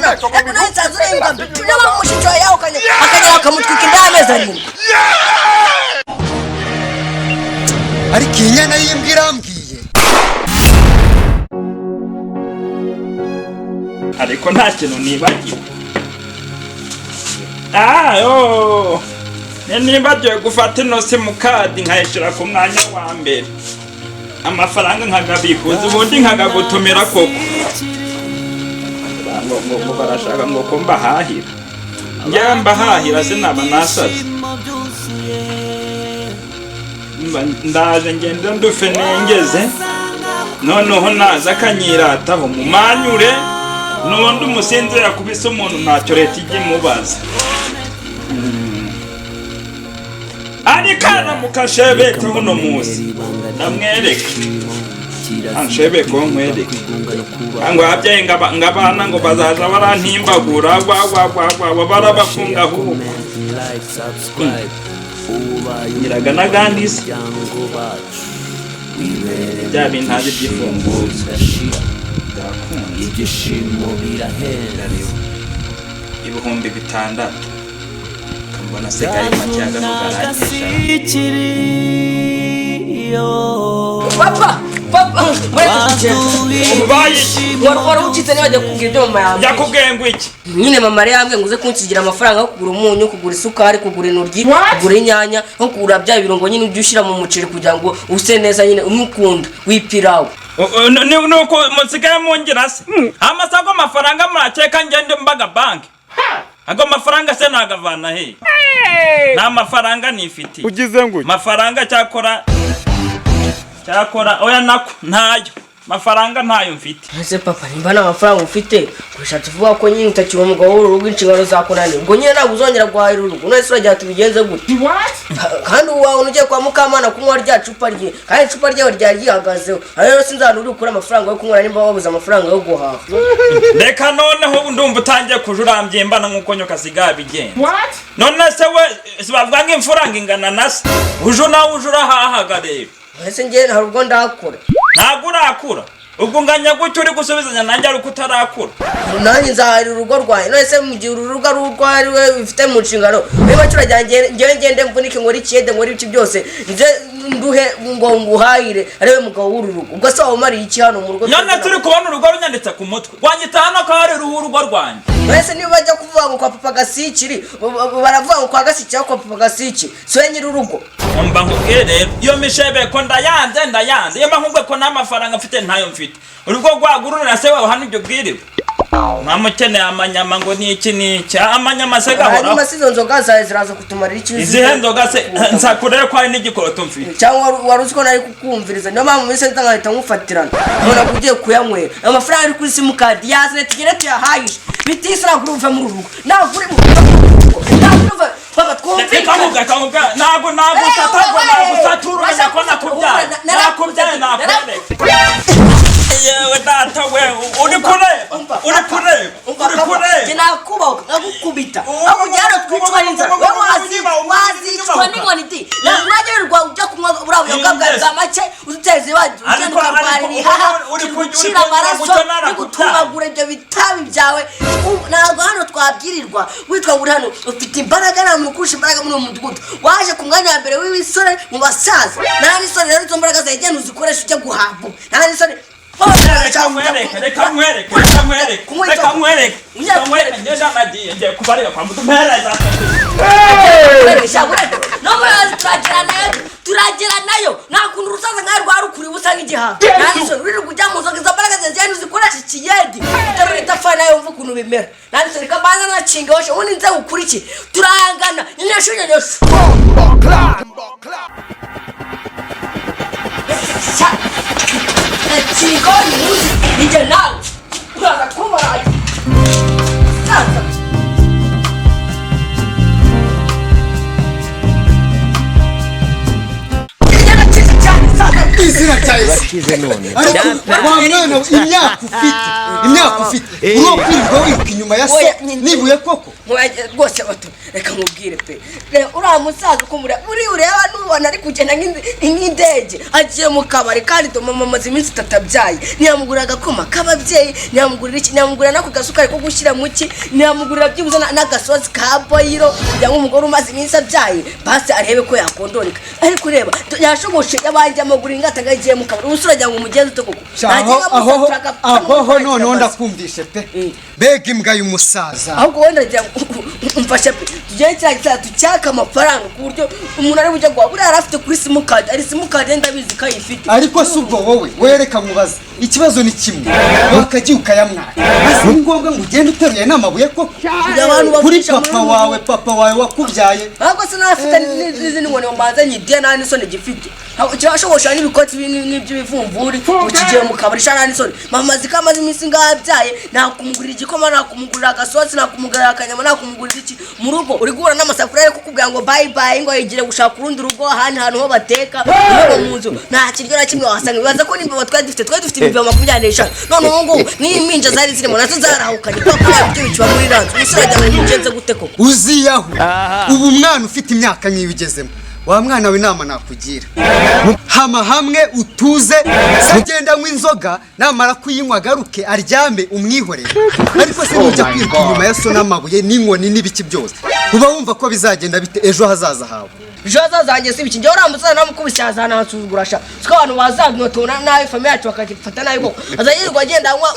Ariko nawe nsanze uri imbwa mbi. Niyo mpamvu mushiki wawe yahukanye akagera bakamutwika inda y'amezi 7. Ariko iyi nyana y'imbwa irambwiye. Ariko nta kintu nibagiwe. Ayo, nibagiwe gufata ino simukadi nkayishyira ku mwanya wa mbere, amafaranga nkagabikuza, ubundi nkagagutumira koko. Ngo barashaka ngo ko mbahahira. Njyewe mbahahira sinaba nasaze. Ndaje ngende ndufe nengeze, noneho naza akanyirataho mumanyure. N'ubundi umusinzi yakubise umuntu, ntacyo leta ijya imubaza. Ariko aramukashebete uno munsi ndamwereka anshebe ko nkwereke ngo ababyeyi ngo abana ngo bazaza barantimbagura wa barabafunga ahubwo. Ngiraga n'agandi se bya bintu ntazi by'ifunguzo byakunze. Ibyishimo birahenda. 6000 mbona asigaye make agano garahagije. Papa, papa, mureke. Ubaye iki? Wari ucitse niba kukubwira ibyo mama yambwiye. Yakubwiye ngo iki? Nyine mama yari yambwiye ngo uze kunsigira amafaranga yo kugura umunyu, kugura isukari, kugura intoryi, kugura inyanya no kugura bya birungo nyine ujye ushyira mu muceri kugira ngo use neza nyine umukunda w'ipirawu. Nuko musigaye mungira se amasago amafaranga murakeka ngende mbaga banki? Ago mafaranga se nagavana he? Nta mafaranga nifitiye. Ugize ngo Mafaranga cyakora oya, nako ntayo mafaranga, ntayo mfite. Ese papa, nimba nta mafaranga ufite, ushatse kuvuga ko nyine utakiri umugabo w'urugo, inshingano zakunaniye, ubwo nyine ntabwo uzongera guhahira urugo? None se uragira tubigenze gute? Kandi ubu wabona ugiye kwa Mukamana kunywa rya cupa rye, kandi icupa ryawe ryari ryihagazeho. Aho rero sinzi ahantu uri bukure amafaranga yo kunywa nimba wabuze amafaranga yo guhaha. Reka noneho ndumva utangiye kuja urambyembana nk'uko nyoka asigaye abigenza. None se we si bavuga ngo imfura ngo ingana na se? Uje nawe uje urahahaga rero. Ese njye hari ubwo ndakura? Ntabwo urakura. Ubwo unganya gutyo uri gusubizanya nanjye ariko utarakura. Nanjye nzahahira urugo rwanjye. None se mu gihe uru rugo ari urwawe we bifite mu nshingano, niba curagira ngewe ngende mvunike, nkore ikiyede, nkore ibiki byose, nze nduhe ngo nguhahire, ariwe mugabo w'uru rugo, ubwo se waba umariye iki hano mu rugo? None turi kubona urugo runyanditse ku mutwe, wanyita hano ko hari uruhu urugo rwanjye. Mbese niba bajya kuvuga ngo kwa papa Gasikiri, baravuga ngo kwa Gasikiri cyangwa kwa papa Gasiki? Si we nyiri urugo? Mba nkubwiye rero, iyo mishebeko ndayanze, ndayanze. Iyo mba nkubwiye ko nta mafaranga mfite, ntayo mfite. Urugo rwagururira se wawe hano ibyo bwiriwe ntamukeneye amanyama ngo ni iki n'iki, amanyama se gahoraho. Hanyuma se izo nzoga zawe ziraza kutumarira iki? Izihe nzoga se? Nsakurere ko hari n'igikoroto mfite. Cyangwa wari uzi ko nari kukumviriza? Niyo mpamvu muri senta nkahita nkufatirana nkabona ko ugiye kuyanywera. Amafaranga ari kuri simukadi yazane tugende tuyahayishe. Bitise, ntabwo uri buve muri uru rugo, ntabwo uri buve muri uru rugo, ntabwo uri buve. Papa, Reka twumvikane. nkubwire, reka nkubwire, ntabwo usatagwa, ntabwo usatura. Umenya ko nakubyaye, nakubyaye, nakwereka. Yewe data we, uri kureba, uri kureba, uri kureba. Nakubaho nkagukubita aho kugira ngo twicwa n'inzara. Wowe wazicwa n'inkoni di. Ntabwo urajya wirirwa ujya kunywa buriya buyoga bwawe bwa make uduteza ibibazo, ugenda ukarwara ibihaha, gucira amaraso, gutumagura ibyo bitabi byawe. Ntabwo hano twabwirirwa witwa ngo uri hano ufite imbaraga. Nta muntu ukurusha imbaraga muri uwo mudugudu. Waje ku mwanya wa mbere w'ibisore mu basaza, nta n'isoni. Rero izo mbaraga zawe genda uzikoreshe ujya guhabwa, nta n'isoni. Reka nkwereke, reka nkwereke, reka nkwereke, reka nkwereke, reka nkwereke. Ngenda nagiye, ngiye kubarira kwa mutu mpereza. No muri turagera nayo, turagera nayo. Nta kuntu urusaza nkawe rwari ukuriye ubusa nk'igihaha, nta n'isoni. Uri kujya mu nzoga, izo mbaraga zawe uzikoresha ikiyedi, uterura itafari nawe wumva ukuntu bimera. Nta n'isoni. Kabanza nacinga hoshe, ubundi nze ngukurikire. Turangana nyenyeshu nyenyeshu. Kinga umunsi njye nawe uraza kumbara saza. Izina rya Yesu! Ariko wa mwana we, imyaka ufite, imyaka ufite, uriho kwirirwa wiruka inyuma ya se Oya, nibuye koko? Rwose bato Reka nkubwire pe, reba uriya musaza uko mureba, uri ureba nubona ari kugenda nk'indege agiye mu kabari, kandi mama amaze iminsi 3 abyaye, ntiyamugurira agakoma k'ababyeyi, ntiyamugurira iki, ntiyamugurira n'ako gasukari ko gushyira mu ki, ntiyamugurira byibuze n'agasozi ka boyiro kugira ngo umugore umaze iminsi abyaye basi arebe ko yakondoreka. Ariko reba yashogoshe yabanjye amaguru ingata agiye mu kabari, ubu uragira ngo umugenzi ute koko? Aho noneho ndakumvishe pe, mbega imbwa y'umusaza. Ahubwo wenda ngira ngo umfashe pe, tugere cya gisaza tucyaka amafaranga ku buryo umuntu ari bujya guhaha. Buriya yari afite kuri simukadi, ari simukadi ndabizi ko ayifite. Ariko si ubwo wowe wereka nkubaze, ikibazo ni kimwe, wakagiye ukayamwaka, si ngombwa ngo ugende uteruye n'amabuye koko kuri papa wawe, papa wawe wakubyaye. Ahubwo se n'afite n'izindi nkoni mbanza nyidiye nta n'isoni gifite, kirashobosha n'ibikoti nk'iby'ibivumvuri ukigiye mu kabari sha nta n'isoni. Mama azi ko amaze iminsi ngaho abyaye, nakumugurira igikoma, nakumugurira agasosi, nakumugurira akanyama, nakumugurira iki mu rugo. Uri guhura n'amasafuriya ari kukubwira ngo bye bye, ngo yigire gushaka urundi rugo ahandi hantu ho bateka, ngo mu nzu nta kiryo na kimwe wasanga. Bibaza ko n'imbeba twari dufite imbeba 25, none ubu ngubu n'impinja zari zirimo nazo zarahukanye kuko ibyo bikiba muri ranzu. Umusore ajya ngo mugenze gute koko? Uziyaho ubu umwana ufite imyaka nk'iyo ugezemo, wa mwana we inama nakugira, hama hamwe utuze, agenda anywa inzoga, namara kuyinywa agaruke aryame umwihorere. Ariko se nujya kwiruka inyuma ya so n'amabuye n'inkoni n'ibiki byose, uba wumva ko bizagenda bite ejo hazaza hawe? Ejo hazaza hanjye si ibiki, njyewe uriya musaza namukubise yazanansuzugura sha, siko abantu bazabinotona nabi, famiye yacu bakagifata nabi koko. Azajya yirirwa agenda anywa,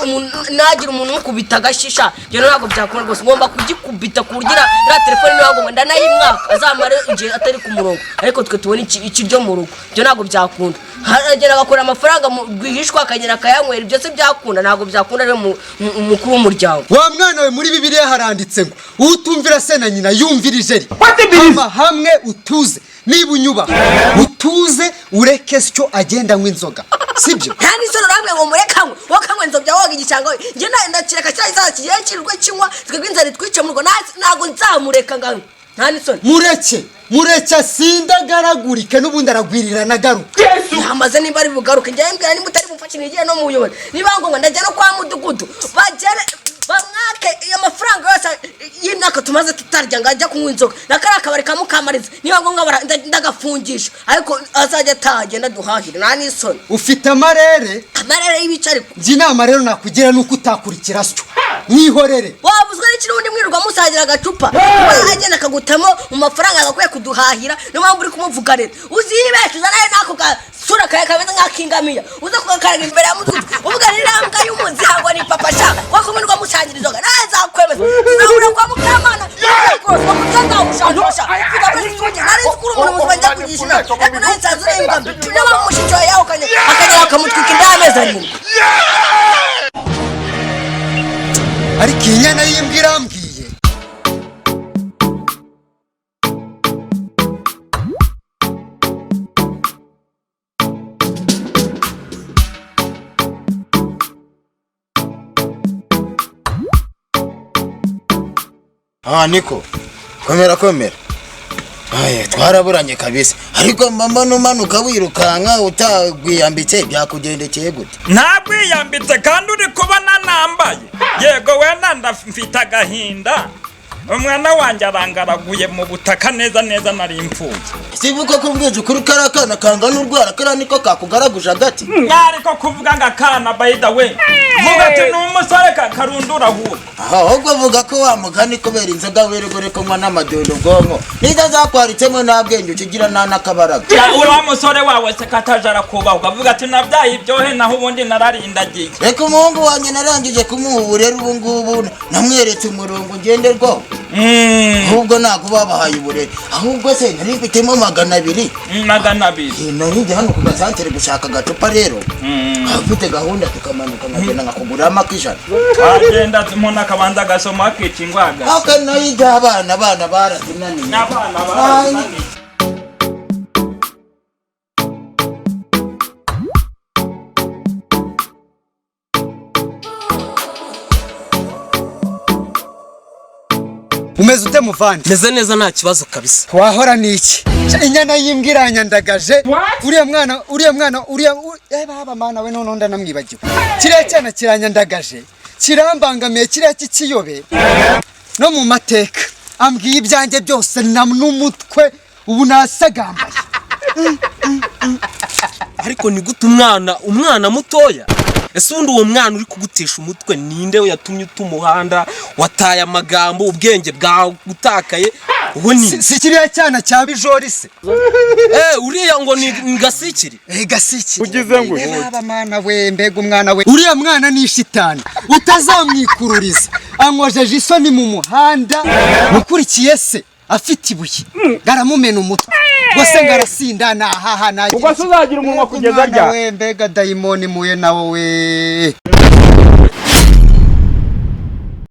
nagira umuntu umukubita agashisha, ibyo ntabwo byakunda rwose. Ngomba kugikubita ku buryo iriya telefone niba ngomba ndanayimwaka, azamare igihe atari ku murongo, ariko twe tubone ikiryo mu rugo, ibyo ntabwo byakunda. Aragenda agakora amafaranga rwihishwa akagenda akayanywera, ibyo se byakunda? Ntabwo byakunda. Rero umukuru w'umuryango, wa mwana we, muri Bibiliya haranditse ngo utumvira se na nyina yumvira ijeri. Hama hamwe utuze, niba unyubaha utuze, ureke syo agenda anywa inzoga, sibyo? Nta n'isoni urambwira ngo mureke anywe, wowe kanywa inzobya woga igishanga we. Njye ndakireka cya gisaza kigiye kirirwe kinywa, twebwe inzara itwice mu rugo, ntabwo nzamureka ngo anywe, nta n'isoni. Mureke asindagaragurike, n'ubundi aragwirira nagaruka. Yamaze nimba ari bugaruke, njye mbwira nimba utari bumfashe nigire no mu buyobozi, niba ngombwa ndajya no kwa mudugudu bagere bamwake amafaranga yose y'imyaka tumaze tutarya ngo ajya kunywa inzoga, na kariya kabari kamukamariza, niba ngombwa ndagafungisha, ariko azajya ataha agenda duhahire, nta n'isoni. Ufite amarere, amarere y'ibice. Ariko njye inama rero nakugira ni uko utakurikira syo, mwihorere. Wabuzwa n'iki n'ubundi mwirirwa musangira agacupa, agenda akagutamo mu mafaranga agakwiye kuduhahira, niyo mpamvu uri kumuvuganira. Uzibeshuza nawe n'ako gasura kawe kameze nk'ak'ingamiya, uza kugakaraga imbere ya mudugudu uvuga n'intambwe y'umuzihango ni papa sha, wako mwirirwa musangira inzoga, nawe nzakwemeza tuzahurira kwa Mukamana, nari nzi ko uri umuntu muzima njya kugisha inama, ariko nawe nsanze uri imbwa mbi. Niyo mpamvu mushiki wawe yahukanye akagera akamutwika inda y'amezi 7. Ariko iyi nyana y'imbwa irambwiye. Ah, niko komera komera, aya twaraburanye kabisa, ariko mama numanuka wirukanka utagwiyambitse byakugendekeye gute? Ntabwiyambitse kandi uri kubona nambaye. Yego wenda ndafite agahinda, umwana wanjye arangaraguye mu butaka neza neza, nari imfubyi. Sivuga ko mbwije ukuri, kariya kana kangana urwara, kariya niko kakugaraguje agati. Mwariko kuvuga ngo akana, by the way vuga ati ni umusore karundura ahubwo. Ahubwo vuga ko wa mugani kubera inzoga wirirwa uri kunywa n'amadodo, ubwonko nizo zakwaritsemo, nta bwenge ukigira nta n'akabaraga. Uriya musore wawe se kataje arakubaha ukavuga ati nabyaye ibyohe, naho ubundi nararindagiye. Reka umuhungu wanjye narangije kumuha uburere, ubu ngubu namweretse umurongo ngenderwaho. Ahubwo ntabwo babahaye uburere. Ahubwo se nari mfitemo 200. 200. Nari njye hano ku gasantere gushaka agacupa rero, afite gahunda tukamanuka nkagenda nkakuguramo ak'ijana. Agenda umuntu akabanza agasoma akica ingwaga. Aka nayo ijya abana, abana baratunaniye. N'abana baratunaniye. Umeze ute muvandi? Meze neza nta kibazo kabisa. Wahora niki? Inyana y'imbwa iranyandagaje. Uriya mwana, uriya mwana, uriya baba mana we, none ndanamwibagiwe. Kiriya cyana kiranyandagaje, kirambangamiye, kiriya kikiyobe no mu mateka. Ambwiye ibyanjye byose na n'umutwe ubu nasagambaye. Ariko ni gute umwana mutoya? Ese ubundi uwo mwana uri kugutesha umutwe ninde yatumye uta umuhanda, wataye amagambo, ubwenge bwagutakaye? Uwo ni Si kiriya cyana cya Bijori se? Uriya ngo ni Gasikiri. Eh, Gasikiri. Ugize ngo Reba mwana we, mbega umwana we! Uriya mwana ni shitani, utazamwikururiza. Ankojeje isoni mu muhanda. Ukurikiye se afite ibuye ngaramumena umutwe ngo ngarasinda nahaha nagira. Ubwo se uzagira umunwa kugeza Umwana ryari? we, mbega dayimoni muye nawe we!